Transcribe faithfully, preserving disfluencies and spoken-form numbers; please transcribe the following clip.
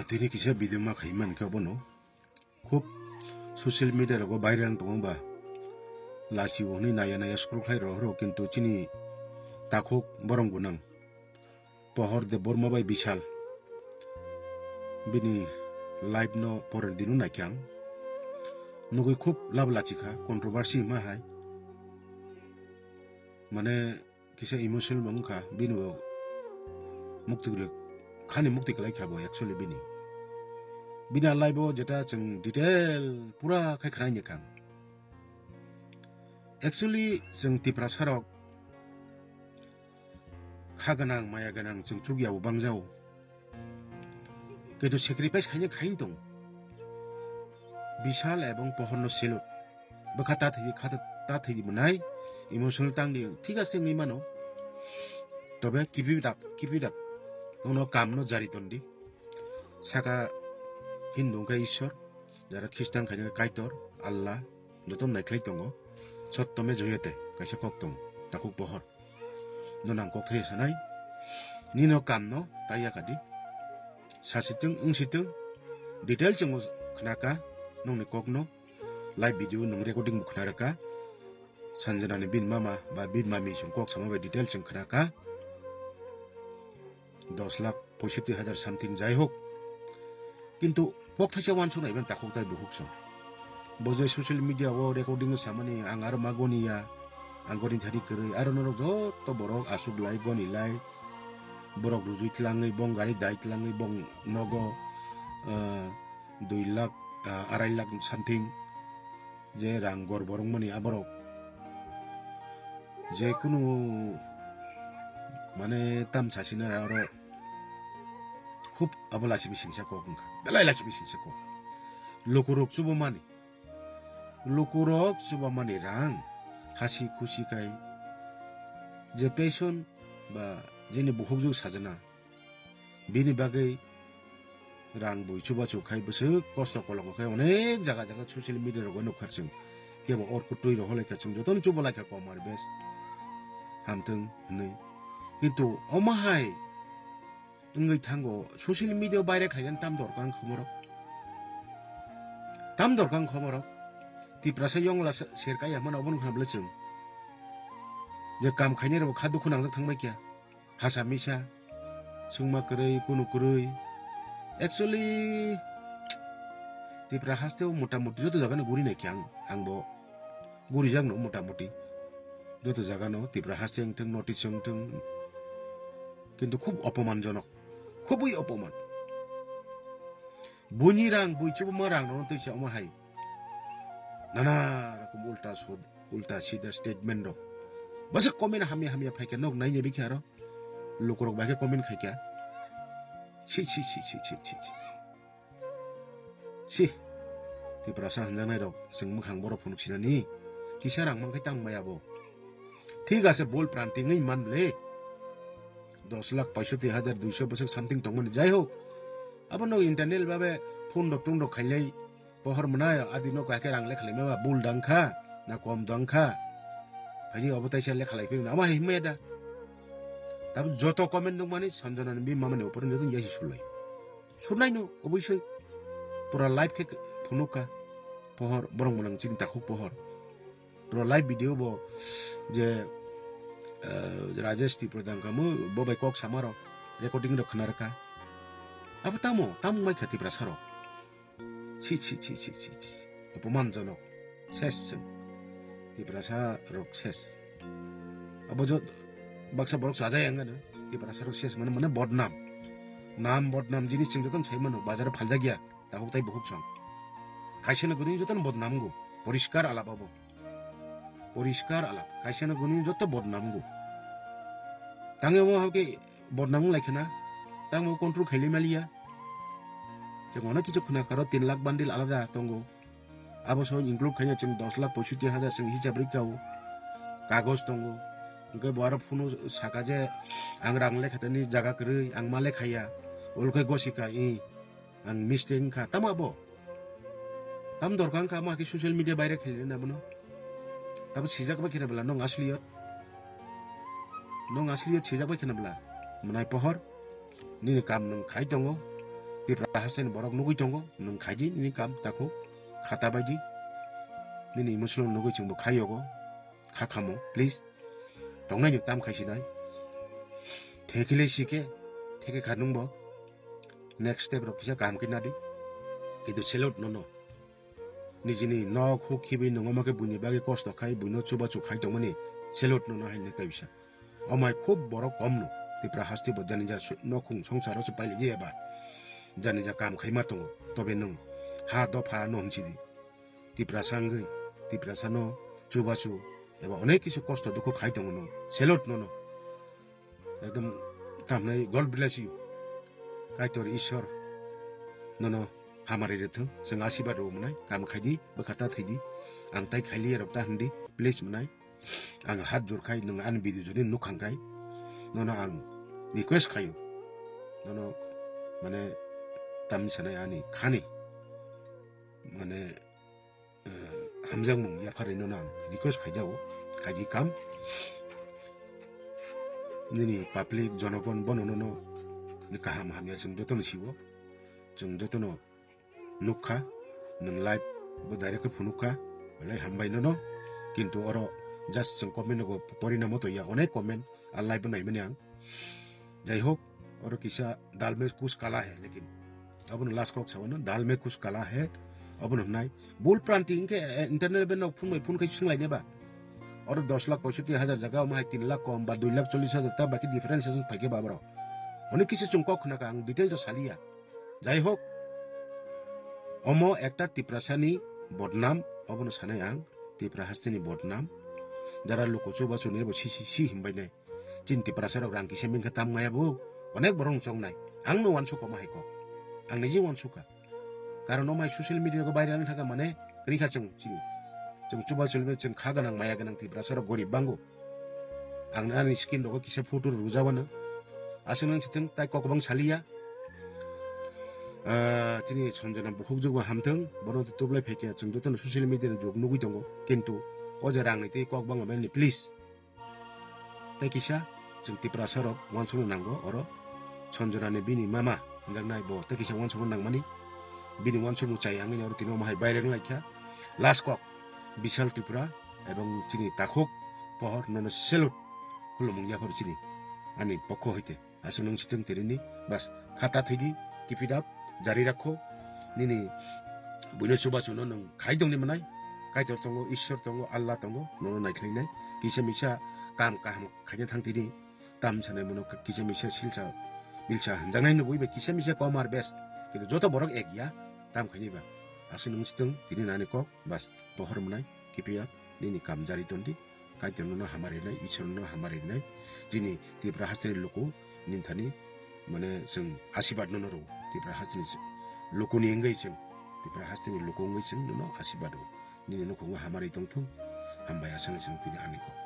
Tini kisa video ma khai mankha bono. Khub social media rogo viral wng tongo ba. Lachio hwnwi naya naya scroll khlai rw rw, kintu chini takhuk borong gwnang Pohor Debbarma bai Bishal, bini live no porer dino naikha ang. Nugwi khub lab lachikha, controversy hwnma hai. Mane, kisa emotional bo wngkha, bini bo mukti rwk khani mukti kwlai kha bo actually bini. Bini a live o jeta chwng detail pura khai khwnaini kha. Actually chwng Tiprasa rok kha gwnang maya gwnang chwng chukya bo bangjao. Kintu sacrifice khaina khain tong. Bishal ebong Pohorno salute. Bwkha ta thwi, kha ta thwi di mwnai, emotional tang di, thik ase wngwi mano. Tobe keep it up, keep it up. Nono kamno jari ton di. Saka Hindu wngkha Ishwar, jara Khristan khaina Kaitor, Allah, joto naikhlai tongo. Sottome joyate, kaisa kok tongo, takhuk Pohor. No nang kok thai sanai. Nino kamno taiya kadi. Sasitwng, wngsitwng. Detail chwngno khnaka, nongni kokno. Live video nung recording bo khna rwkha. Sanjana ni bin mama ba bin mami song kok sama bai detail chwng khnaka. Dos lakh poisotti hajar something jai hok. Kintu pok thaisa wansuk naiben takhuk tai bukhuk song. Bo je social media o recording o samani ang aro ma goni ya, ang goni thani kwrwi, aro norok joto borok asuk lai, goni lai, borok rujui tlangwi, bong gari dai tlangwi, bong nogo, eh, dui lakh, ah, arai lakh something je rang gor borok mani aborok je kunu mane tam sasina aro khub abo lachi bisingsa kok wngkha, belai lachi bisingsa kok. Lukurok chubo mani, lukurok chubo mani rang hasi khusi kai je passion ba jeni bukhukjwk sajana. Bini bagwi rang bui chubachu khai bwswk kosto kolongo khai onek jaga jaga social media rogo nukha chwng. Kebo or kutui rohorlaikha chwng jotono chubalaikha komar bes hamtwng hwnwi. Kintu omo hai wngwi thango social media o viral khlainani tam dorkar wngkha omorok? Tam dorkar wngkha omorok? Tiprasa yongla se-, serkai ya hwnmano obono khna bwle chwng. Je kam khainai rokbo kha dukhu nangjak thangbai kha. Hasa misa, chwngma kwrwi, kunu kwrwi. Actually, Tipra haste o mota moti joto jagano guri naikha ang, ang bo gurijakno mota moti. Joto jagano Tipra haste wngthwng, notice wngthwng. Kintu khub opomanjonok, khubui opoman. Buini rang, bui chubuma rang rokno twi sa omo hai. Nana rokom ulta sod-, ulta sida statement rok. Bwswk comment hamya hamya phaikha, nok naina bikha aro. Lukurok bai khe comment khaikha. Si, si, si. Si. Tiprasa hanjaknai rok, chwng mwkhang borok phunuk sinani. Kisa rang mankhe tang maya bo. Thik ase, bol pranti wngwi man le. Dos lakh paisoti hajar duiso bwswk something tongmani. Jai hok. Abono internal babe phone rok tong rok khailai. Pohor mwnai, adi no kahke rang lekha laima ba bul dang kha, na kom dang kha. Phaidi obo taisa lekha lai phirna, ama hai himya da. Tabuk joto comment nukmani Sanjana ni bini mama ni opor ni joto yasi sulai. Surnai no, obisoi. Pura live khe phunuk kha. Pohor, borok mwnang chini takhuk Pohor. Pura live video bo je, eh, Rajesh Tripura dang kha mo, bo bai kok sama rok, recording rok khna rwkha. Abo tamo, tamo mai kha Tiprasa rok. Si, si, si. Opoman jonok. Ses chwng. Tiprasa rok ses. Abo jo baksa borok chajai ang gana. Tiprasa rok ses mane, mane bodnam. Nam bodnam jinis chwng jotono sai mano, bazar o phaljak ya. Takhuk tai bukhuk song. Kaisa no gwnwi jotono bodnam go. Poriskar alap abo. Poriskar alap. Kaisa no gwnwi joto bodnam go. Tangwi omo hake bodnam wng lai khna. Tangbo control khailai maliya. Chwng ono kichu khna karo tin lakh bundle alada tongo. Abo so include khaina chwng dos lakh poisotti hajar chwng hisab rikha o. Kagoj tongo. Hwnkhe bo aro phunu saka je ang rang lekha tani jaga kwrwi ang ma lekhaya. Olo khe gosika i. Ang mistake wngkha. Tamo abo? Tam dorkar wngkha, amo hakhe social media viral khailina abono. Tamo sijak bai kheno bwla, nwng asliyot. Nwng asliyot sijak bai kheno bwla. Mwnai Pohor. Nini kam nwng khai tongo. Tipra hasteni borok nugwi tongo, nwng khaidi nini kam takhuk, khata baidi. Nini emotional nugwi chwngbo khaiyogo, kha khamo, please. Tongnai no tam khaisinai. Thekile sike, theke kha nwngbo. Next step rok kisa kaham khe nadi. Kintu salute nono. Nijini nok huk khibi nung omo khe buini bagwi kosto khai, buino chubachu khai tongmani salute nono hai nai taisa. Omai khub borok kom no. Tipra hasti bo jani ja su-, nokhung songsaro se pailai jaya ba. Jani ja kam khai ma tongo. Tobe nung ha dopha no hwnsi di. Tiprasa wngwi, Tiprasa no chubachu eba onek kisu kosto dukhu khai tongo nung. Salute nono. Ekdom tamnai God bless you. Kaitor Ishwar nono hamari rithung, chwng asibad rw mwnai, kam khaidi, bwkha ta thaidi, ang tai khailiya rok ta hindi, please mwnai. Ang hat jor khai, nwng ani video joni nukhang khai, nono ang request khayo. Nono, mane, tamni sanai ani khani, mane, eh, hamjakmung yapharwi nono ang request khaijago, khaidi kam. Nini public jonogon bono nono ni kaham hamya chwng jotono siwo, chwng jotono nukha, nwng live bo direct khe phunukha, belai hambai nono, kintu oro just chwng comment no bo porina moto ya, onek comment, a live bo naimani ang. Jai hok, oro kisa dal mein kuch kala hai, lekin abono last kok sabo no, dal mein kuch kala hai, abono hnai. Bul pranti hingke, eh, internet bai nok phone bai phone khai swnglaini ba. Oro dos lakh poisotti hajar jaga, omo hai tin lakh kom ba dui lakh chollish hajar ta baki difference aswk phaikhe ba borok. Oni kisa chwng kok khna ka, ang detail to saliya. Jai hok, omo ekta Tiprasani bodnam, obono sanai ang, Tipra hasteni bodnam. Jara luku chubachu ni bo si, si, si himbai nai. Chini Tiprasa rok rang kisa mingkha tam ngaya bo. Onek borok chong nai. Ang no wansuk omo hai kok. Ang niji wansuk ka. Karon omo hai social media ko viral wng thaka mane kri kha chwng chini. Chwng chuba chulme chwng kha ganang maya ganang Tiprasa rok gorib bango. Ang ani skin rogo kisa photo rujabana. Aswk nang siteng tai kok bang saliya. Ah, chini Sanjana bukhuk jugma hamthang. Bono tublai phaikya chwng jotono social media ni jug nugui tongo. Kintu o je rang ni tei kok bang mani please. Tei kisa chwng Tiprasa rok wansukna nango oro Sanjana ni bini mama hwnjaknai bo tei kisa wansukna nangmani bini wansukmung chai ang ini oro tini omo hai viral wng laikha. Last kok Bishal Tripura ebong chini takhuk pohor nono salute khulumung yaphar chini ani pokho hoite. Aswk nwng sitwng tini ni bas khata thwidi, keep it up, jari rakho. Nini buino chubachuno nwng khai tongni mwnai. Kaitor tongo, Ishwar tongo, Allah tongo, nono naikhlainai. Kisa misa kam kaham khaina thang tini. Tam sanai mono kisa misa silsa milsa hwnjaknai no buibai kisa misa kom ar bes. Kintu joto borok ek ya, tam khaini ba. Aswk nwng sitwng tini nani kok, bas, pohor mwnai, keep it up, nini kam jari tondi. Kaitor nono hamari nai, Ishwar nono hamari nai. Chini Tipra hasteni luku, nini thani, mane, chwng asibad nono rw. Tipra hasteni luku ni wngwi chwng, Tipra hasteni luku wngwi chwng nono asibad rw. Nini nukhungo hamari tongthung, hambai aswk chwng tini ani kok.